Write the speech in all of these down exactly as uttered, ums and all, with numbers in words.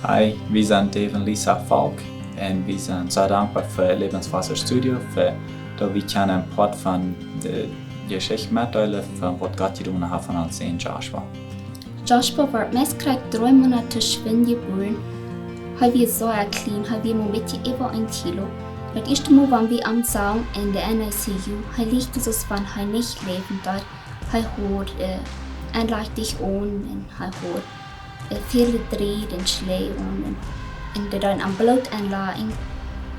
Hi, wie sent Dave un Lisa Falk un wie sent sea dankboa fa Lebenswasser Studio, fa daut wie kjennen een Poat von de Jeschicht metdeelen von waut Gott jedonen haft aun onsen Sän Joshua. Joshua wort meist krakjt dree Moonat to schwind jebuaren. Hee wia sea kjlien, hee wia mau een bät äwa een Kilo. Daut ieeschte Mol, wan wie am sagen en de N I C U, hee leet soo aus wan hee nich läwen deed. Hee haud, äh, een lichtet Aun un hee haud, äh, väl Dräd un Schläaj aun un, un dee deeden am Bloot enlajen.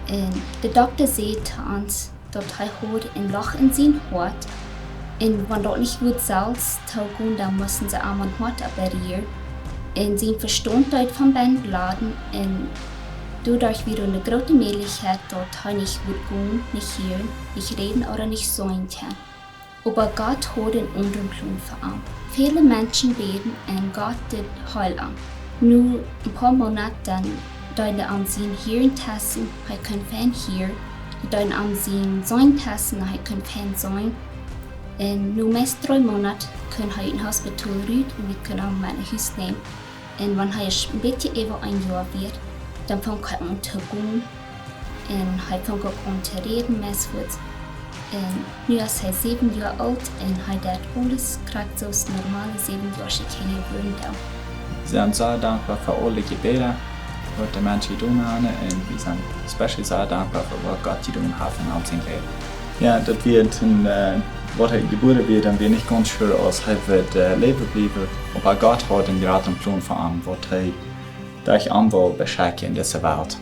Un de Dokta säd to ons, daut hee haud een Loch en sien Hoat. Un wan daut nich wudd selfst toogonen, dan musten see am aum Hoat operieren. Un sien Vestaunt deed von bennen bladen. Un doaderch wia doa eene groote Mäajlichkjeit, daut hee nich wudd gonen, nich hieren, nich räden ooda nich seenen kjennen. Oba Gott haud eenen aundren Plon fa am. Väle Menschen bäden un Gott deed heelen. Nu een poa Moonat, dan deeden see am sien Hieren testen, hee kunn fein hieren. Dee deeden am sien Seenen testen, hee kunn fein seenen. Un nu meist dree Moonat kunn hee ut Hospital rut un wie kunnen am met no Hus nämen. Un wan hee een bät äwa een Joa wia, dan funk hee aun to gonen. Un hee funk uk aun to räden, meist fuaz. Un nu es hee säwen Joa oolt un hee deit aules krakjt soo aus normale säwen Joa Kjinja wudden doonen. Wie sent sea dankboa fa aule Jebäda, waut de Menschen jedonen haben, un wie sent especially sea dankboa fa waut Gott jedonen haft en onsen Läwen. Jo, daut wia een, äh, waut hee jebuaren wia, dan wia nich gaunz sure aus hee wudd, äh, läwen bliewen, oba Gott haud eenen grooten Plon fa am, waut hee derch am wull beschekjen en dise Welt.